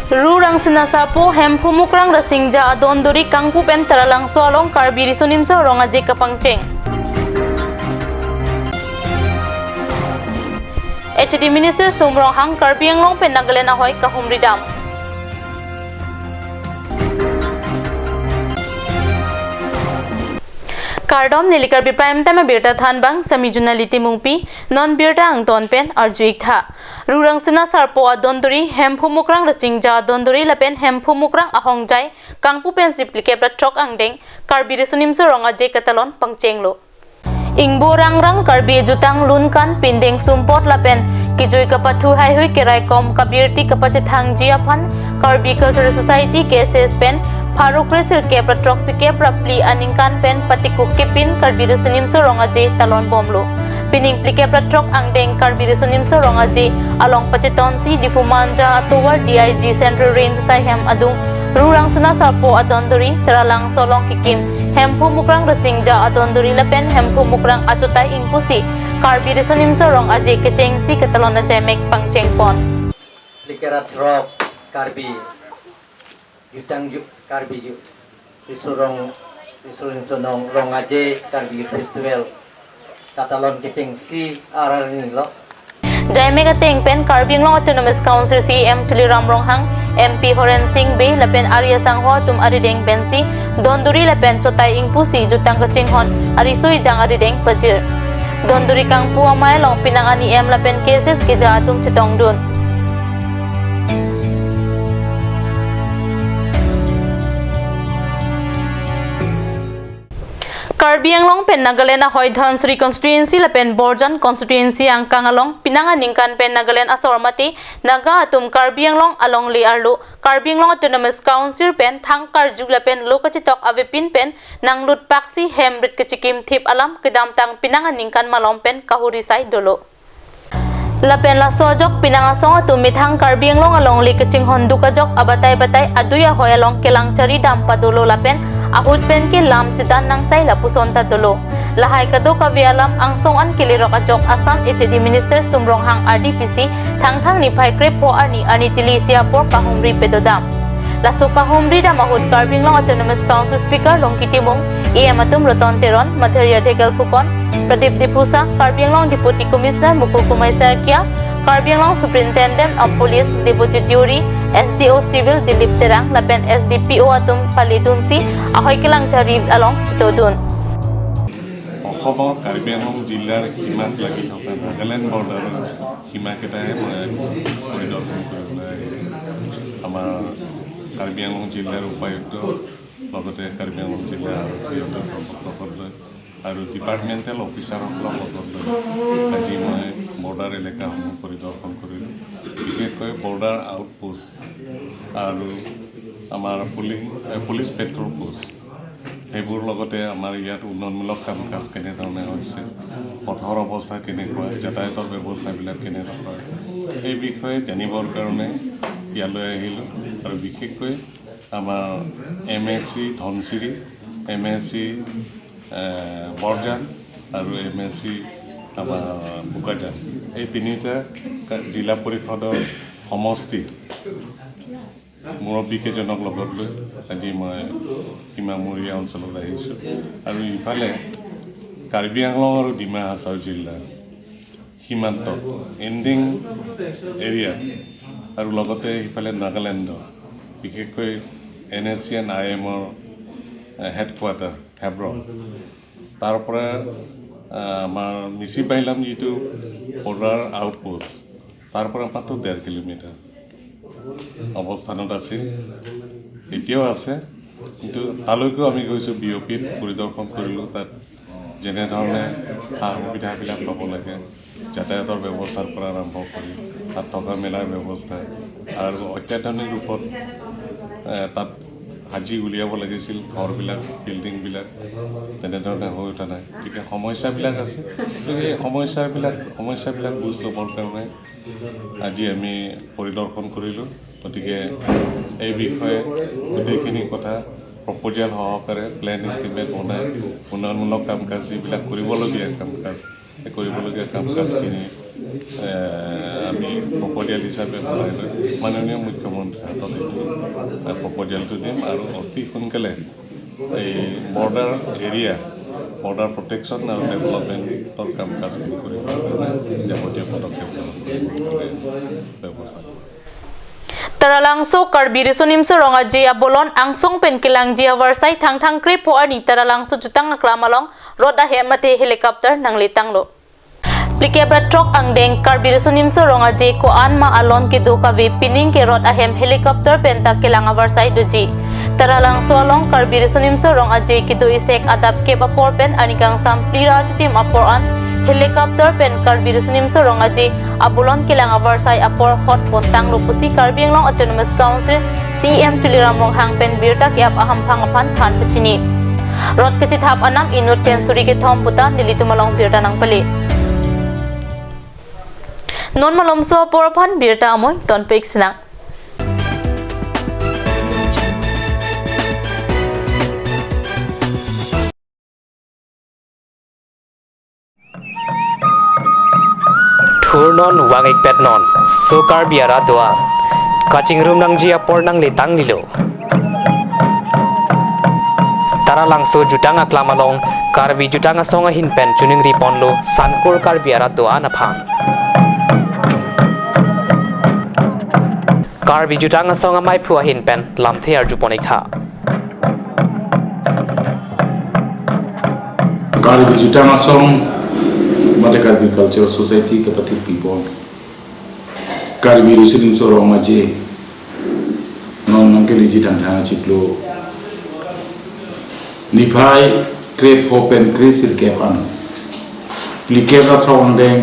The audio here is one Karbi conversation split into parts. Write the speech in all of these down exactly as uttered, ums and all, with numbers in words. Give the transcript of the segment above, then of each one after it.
Ru Rangsina Sarpo Hemphu Mukrang Rasingja adonduri kangpu pen Taralangso along Karbi Riso Nimso Rong Aje kapangcheng. H A D Minister Sum Ronghang Karbi Anglong pen Nagaland ahoi kahumri dam. Kardom, neli Karbi Prime Time abirta thanbang, sami Junali Timungpi, non birta angton pen arju-ik tha. Ru Rangsina Sarpo adonduri Hemphu Mukrang Rasingja adonduri lapen Hemphu Mukrang ahongjai kangpu pensi phlikep ra throk angdeng Karbi Riso Nimso Rong Aje katalon pangchenglo. Ingbo rangrang Karbi ejutang lunkan pindeng sumpot lapen kejui kapathu haihui keraikom kabirti kapachethangji aphan Karbi Cultural Society, K C S pen pharo kre sirkep ra throksi kep ra phli aningkan pen patikuk kepin Karbi Riso Nimso Rong Aje talon bomlo. Pining phlikep ra throk angdeng Karbi Riso Nimso Rong Aje along pachetonsi Diphu Manja atovar D I G Central Range asai hem adung Ru Rangsina Sarpo adonduri Taralangso along kekim Hemphu Mukrang Rasingja adonduri lapen Hemphu Mukrang achotai ingpusi Karbi Riso Nimso Rong Aje kechengsi katalon ajaimek pangchengpon. Phlikep ra throk Karbi jutang ju Karbi ju Riso Rong, Riso Nimso Rong Aje Karbi Festival katalon kechengsi ararni lo. Jaimek ateng pen Karbi Anglong Autonomous Council C E M Tuliram Ronghang, M P Horen Sing Bey lapen ari asangho atum arideng pensi donduri lapen chotai ingpusi jutang kachinghon ariso ejang arideng pajir. Donduri kangpu amei along pinang ani em lapen K C S keja atum chetongdun. Karbi Anglong pen Nagaland ahoi Dhansiri constituency lapen Borjan constituency angkang along pinang aningkan pen Nagaland asor mate Naga atum Karbi Anglong alongle arlo Karbi Anglong Autonomous Council pen thang karju lapen lo kachetok avepin pen nanglut paksi hem rit kachekim thip alam kedamtang pinang aningkan malom pen kahuri sai dolo. Lapen laso ajok pinang asong atum methang Karbi Anglong alongle kachinghon duk ajok abatai batai adui ahoi along kelang chari dam padolo lapen ahut pen ke lam chedan nangsai lapuson ta dolo. Lahai kadokave alam angsong an kelerok ajok Assam H A D Minister Sum Ronghang R D P C Thangthang niphai krepho arni arni tili isi apor kahumri padodam. Laso kahumri dam ahut Karbi Anglong Autonomous Council Speaker Longki Timung, E M atum Roton Teron, Matheria Dhegal Phukan, Pradip Diphusa, Karbi Anglong Deputy Commissioner Mukul Kumar Saikia, Karbi Anglong Superintendent of Police Debojit Deuri, S D O Civil Dilip Terang lapen S D P O atum pale dunsi ahoi kelang chari along chitodun. অসমৰ কাৰ্বি আংলং জিলাৰ সীমাত লাগি থকা নাগালেণ্ড বৰ্ডাৰৰ সীমাকেইটাহে মই পৰিদৰ্শন কৰিবলৈ আহিলোঁ। আমাৰ কাৰ্বি আংলং জিলাৰ উপায়ুক্ত, লগতে কাৰ্বি আংলং জিলাৰ আৰক্ষী অধীক্ষকসকলক লৈ আৰু ডিপাৰ্টমেণ্টেল অফিচাৰসকলক লগত লৈ আজি মই বৰ্ডাৰ এলেকাসমূহ পৰিদৰ্শন কৰিলোঁ। বিশেষকৈ বৰ্ডাৰ আউটপোষ্ট আৰু আমাৰ পুলিং, এ, পুলিচ পেট্ৰল পোষ্ট, সেইবোৰ লগতে আমাৰ ইয়াত উন্নয়নমূলক কাম কাজ কেনেধৰণে হৈছে, পথৰ অৱস্থা কেনেকুৱা, যাতায়াতৰ ব্যৱস্থাবিলাক কেনেকুৱা, এই বিষয়ে জানিবৰ কাৰণে ইয়ালৈ আহিলোঁ। আৰু বিশেষকৈ আমাৰ M A C Dhansiri, M A চি, এ, বৰজান আৰু এম এ চি আমাৰ বোকাজান, এই তিনিটা কা-, জিলা পৰিষদৰ সমষ্টি মুৰব্বীকেইজনক লগত লৈ আজি মই সীমামূৰীয়া অঞ্চলত আহিছোঁ। আৰু ইফালে কাৰ্বি আংলং আৰু ডিমা হাছাও জিলাৰ সীমান্ত, এণ্ডিং এৰিয়াত আৰু লগতে সিফালে নাগালেণ্ডৰ, বিশেষকৈ N S C N I এমৰ, এ, হেডকোৱাৰ্টাৰ হেব্ৰন, তাৰ পৰা, আ, আমাৰ মিচিং বাইলাম যিটো বৰ্ডাৰ আউটপোষ্ট, তাৰ পৰা মাত্ৰ ডেৰ কিলোমিটাৰ অৱস্থানত আছিল, এতিয়াও আছে। কিন্তু তালৈকেও আমি গৈছোঁ, বি অ' পিত পৰিদৰ্শন কৰিলোঁ। তাত যেনেধৰণে সা সুবিধাবিলাক ল'ব লাগে, যাতায়াতৰ ব্যৱস্থাৰ পৰা আৰম্ভ কৰি তাত থকা মেলাৰ ব্যৱস্থা আৰু অত্যাধুনিক ৰূপত, এ, তাত সাজি উলিয়াব লাগিছিল ঘৰবিলাক, বিল্ডিংবিলাক, তেনেধৰণে হৈ উঠা নাই। গতিকে সমস্যাবিলাক আছে। গতিকে এই সমস্যাবিলাক, সমস্যাবিলাক বুজ ল'বৰ কাৰণে আজি আমি পৰিদৰ্শন কৰিলোঁ। গতিকে এই বিষয়ে গোটেইখিনি কথা প্ৰপ'জেল সহকাৰে প্লেন এষ্টিমেট বনাই উন্নয়নমূলক কাম কাজ যিবিলাক কৰিবলগীয়া কাম কাজ, এই কৰিবলগীয়া কাম কাজখিনি এ, আমি প্ৰপ'জেল হিচাপে বনাই লৈ মাননীয় মুখ্যমন্ত্ৰীৰ হাতত এইটো, এ, প্ৰপ'জেলটো দিম আৰু অতি সোনকালে এই বৰ্ডাৰ এৰিয়া, বৰ্ডাৰ প্ৰটেকশ্যন আৰু ডেভেলপমেণ্টৰ কাম কাজখিনি কৰিবৰ কাৰণে যাৱতীয় পদক্ষেপ গ্ৰহণ কৰিবৰ কাৰণে ব্যৱস্থা কৰিম। Taralangso Karbi Riso Nimso Rong Aje abolon angsong pen kelangji avarsai Thangthang krepho arni Taralangso jutang aklam along rot ahem mate helicopter nangletanglo. Phlikep ra throk angdeng Karbi Riso Nimso Rong Aje ko-an ma alon kedo kave pining ke rot ahem helicopter pen ta kelang avarsai doji. Taralangso along Karbi Riso Nimso Rong Aje kedo isek adap kep apor pen arni kangsam phli ra achitim apor an helicopter pen Karbi Riso Nimso Rong Aje abolon kelang avarsai apor hot pontanglo pusi Karbi Anglong Autonomous Council C E M Tuliram Ronghang pen birta ke-ap ahamphang aphan than pachini. Rot kachethap anam inut pen suri kethom puta nelitum along birta nangpale. Non malomso apor aphan birta amoi tonpik sinang. Thurnon vang-ikpetnon, so Karbi arat do-an. Kachingrum nangji apor nangletanglilo. Taralangso jutang aklam along Karbi Jutang Asong ahin pen choningri ponlo Sankur Karbi arat do-an aphan. Karbi Jutang Asong amaiphu ahin pen lamthe arju pon-iktha. Karbi Jutang Asong mate Karbi Cultural Society kapathe pipon Karbi Riso Nimso Rong Aje non nangkeleji Thangthang achiklo niphai krepho pen kresirkep an phlikep ra throk angdeng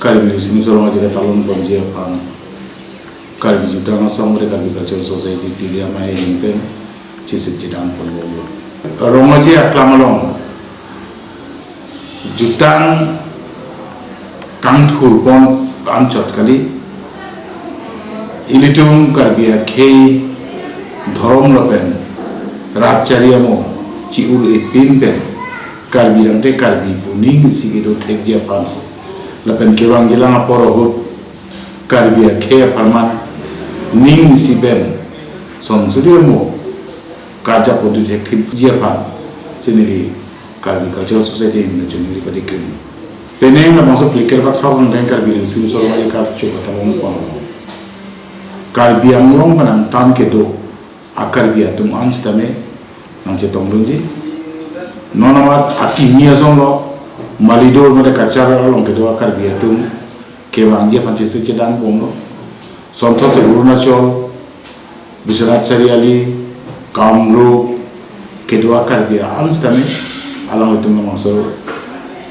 Karbi Riso Nimso Rong Aje katalon ponji aphan Karbi Jutang Asong mate Karbi Cultural Society Tuliram ahin pen chesik chedang ponbomlo. Rong Aje aklam along jutang kangthur pon anchot kali. Ilitum Karbi akhei dhorom lapen rat chari amo chi-ur-e pin pen Karbi tangte Karbi pu ning isi kedo thekji aphan lapen kevangjilang apor ahut Karbi akhei apharman ning isi pen son suri amo karjap pontu thekthipji aphan si neli Karbi Cultural Society ahin pen choningri padi krim. Penang labangso phlikep ra throk angdeng Karbi Riso Nimso Rong Aje karcho katalon pon. Karbi Anglong pen nangtan kedo a-Karbi atum an sitame nangchetongdunji. Non amat akimi asong lo, Malidor mate Cachar along kedo a-Karbi atum kevangji aphan chesik chedang ponlo. Sonthotsi Arunachal, Biswanath Chariali, Kamrup, kedo a-Karbi an sitame alanglitum labangso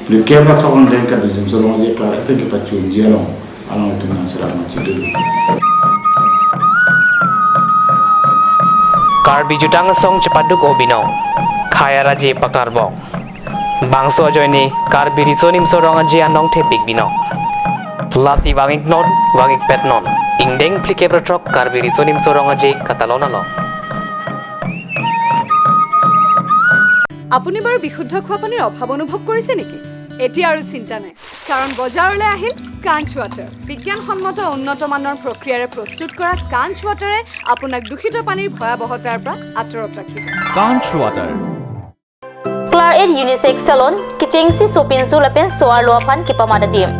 phlikep ra throk angdeng Karbi Riso Nimso Rong Aje klar-et pen kepachunji along alanglitum nangcherap nangchedun. Karbi Jutang Asong chepaduk-o binong, khei araje pakarbong. Bangso ajoine Karbi Riso Nimso Rong Aje anong thepik binong. Lasi vang-iknon, vang-ikpetnon, ingdeng phlikep ra throk Karbi Riso Nimso Rong Aje katalon along. আপুনি বাৰু বিশুদ্ধ খোৱা পানীৰ অভাৱ অনুভৱ কৰিছে নেকি? এতিয়া আৰু চিন্তা নাই, কাৰণ বজাৰলৈ আহিল কাঞ্চ ৱাটাৰ। বিজ্ঞানসন্মত উন্নত মানৰ প্ৰক্ৰিয়াৰে প্ৰস্তুত কৰা কাঞ্চ ৱাটাৰে আপোনাক দূষিত পানীৰ ভয়াৱহতাৰ পৰা আঁতৰত ৰাখিব। Kanch Water. Claret Unisex Salon, kechengsi sopinso lapen so-arlo aphan kepamat adim.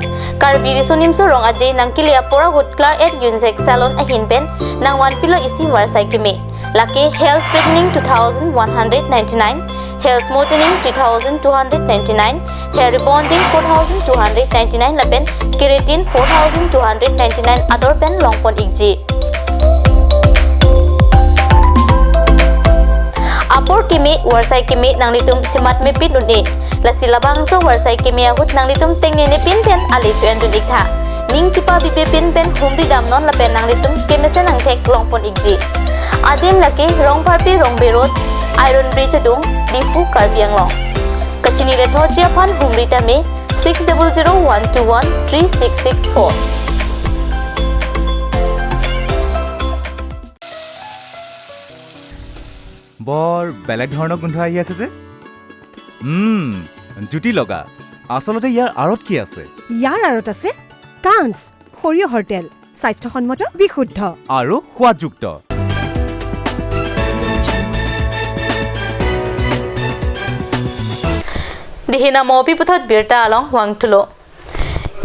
Karbi Riso Nimso Rong Aje nangkele apor ahut Claret Unisex Salon ahin pen nangvanpilo isi varsai keme. Lake hair straightening two thousand one hundred ninety-nine, hair smoothening three thousand two hundred ninety-nine, hair rebonding four thousand two hundred ninety-nine lapen keratin four thousand two hundred ninety-nine ador pen longpon-ikji. Apor keme, varsai keme nanglitum chematmepin un-e. Lasi labangso varsai keme ahut nanglitum tengnenepin pen ale cho-endun-iktha. Ning chepabibepin pen humri damnon lapen nanglitum kemesen angthek longpon-ikji. Adim lake Rongpharpi Rongbe Road, Iron Bridge adung, Diphu, Karbi Anglong. Kachinilethotji aphan humri tame six double zero one two one three six six four. বৰ বেলেগ ধৰণৰ গোন্ধ আহি আছে যে। উম, জুতি লগা। আচলতে ইয়াৰ আঁৰত কি আছে? ইয়াৰ আঁৰত আছে কাঞ্চ, সৰিয়হৰ তেল, স্বাস্থ্যসন্মত, বিশুদ্ধ। আৰু সোৱাদযুক্ত। Dihina mopi puthot birta along vangthulo.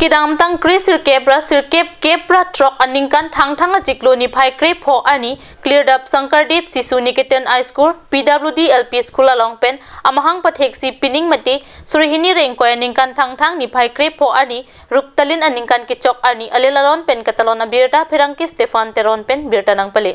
Kedamtang kre sirkep ra sirkep kep ra throk aningkan Thangthang achiklo niphai krepho arni Klirdap Sankardev Sishu Niketan High School, P W D L P School along pen amahang patheksi pining mate suri hini ra ingkoi aningkan Thangthang niphai krepho arni Ruptalin aningkan kechok arni ale laron pen katalon abirta pherangke Stephan Teron pen birta nangpale.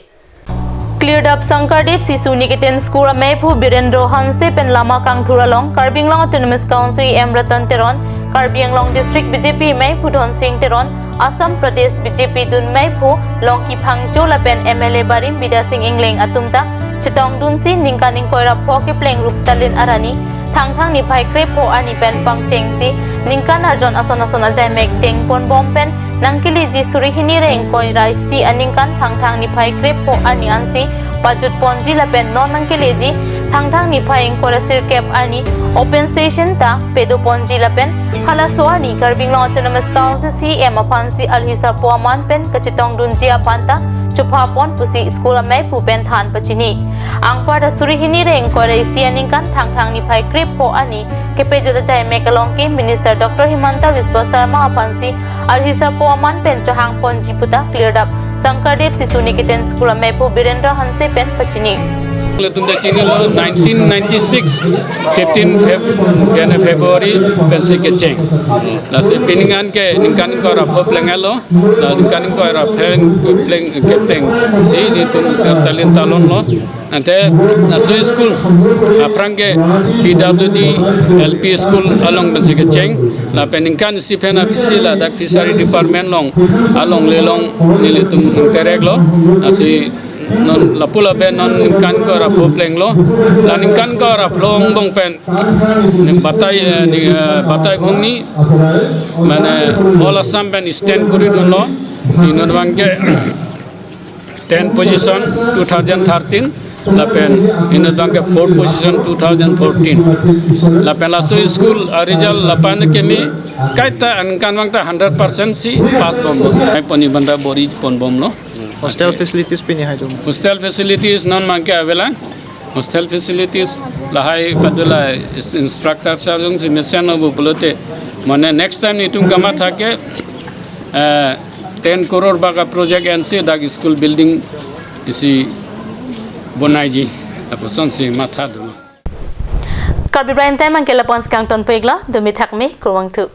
Klirdap Sankardev Sishu Niketan School ameiphu Birendra Hanse pen lama kangthur along Karbi Anglong Autonomous Council E M Ratan Teron, Karbi Anglong District B J P meiphu Dhonsing Teron, Assam Pradesh B J P dun meiphu Longki Phangcho lapen M L A barim Bidya Sing Engleng atum ta chetongdunsi ningkan ingkoi ra pho kepleng Ruptalin arni Thangthang niphai krepho arni pen pangchengsi ningkan arjon ason ason ajaimek tengponbom pen nangkeleji suri hini ra ingkoi ra isi aningkan Thangthang niphai krepho arni ansi pajutponji lapen non nangkeleji Thangthang niphai ingkoi ra sirkep arni open session ta padoponji lapen halaso arni Karbi Anglong Autonomous Council C E M aphansi arhi sarpo aman pen kachetongdunji aphan ta chophapon pusi school ameiphu pen than pachini. Anparta suri hini ra ingkoi ra isi aningkan Thangthang niphai krepho arni kepajut ajaimek along ke Minister Doctor Himanta Biswa Sarma aphansi arhi sarpo aman pen chohangponji puta Klirdap Sankardev Sishu Niketan School ameiphu Birendra Hanse pen pachini. Ilitum ta chinilo nineteen ninety-six, fifteen Feb-, February pensi kecheng. Lasi pining an ke ningkan ingkoi ra pho plenglo, la ningkan ingkoi ra pho kepleng, keplengsi ilitum sir talin talonlo. Ante laso school aphrang ke P W D L P School along pensi kecheng, lapen ningkan isi pen aphi si ladak Fishery Department along, alongle along nelitum tereklo. Lasi non lapu lapen non ningkan ingkoi ra pho plenglo. La ningkan ingkoi ra pho angbong pen ne batai, eh, ne, eh, batai bhongni, mane all Assam pen stand koridunlo. Inut abang ke ten position two thousand thirteen, lapen inut abang ke fourth position two thousand fourteen. Lapen laso school a-result lapu an keme kaita aningkan abang ta hundred percent si pass bomlo. Hai poni banda bor-iponbomlo. Hostel facilities pini hai tum? Hostel facilities non abang ke avelang. Hostel facilities lahai padula is-, infrastructure ason si mesen lo bu pulote. Mane next time nelitum kamatha ke, eh, ten crore bak a-project ensi dak school building isi bonaiji. Lapusonsi mathadun. Karbi Prime Time abang ke lapu ansi kangtonpo-iklo, dumi thakme, kurvangthu.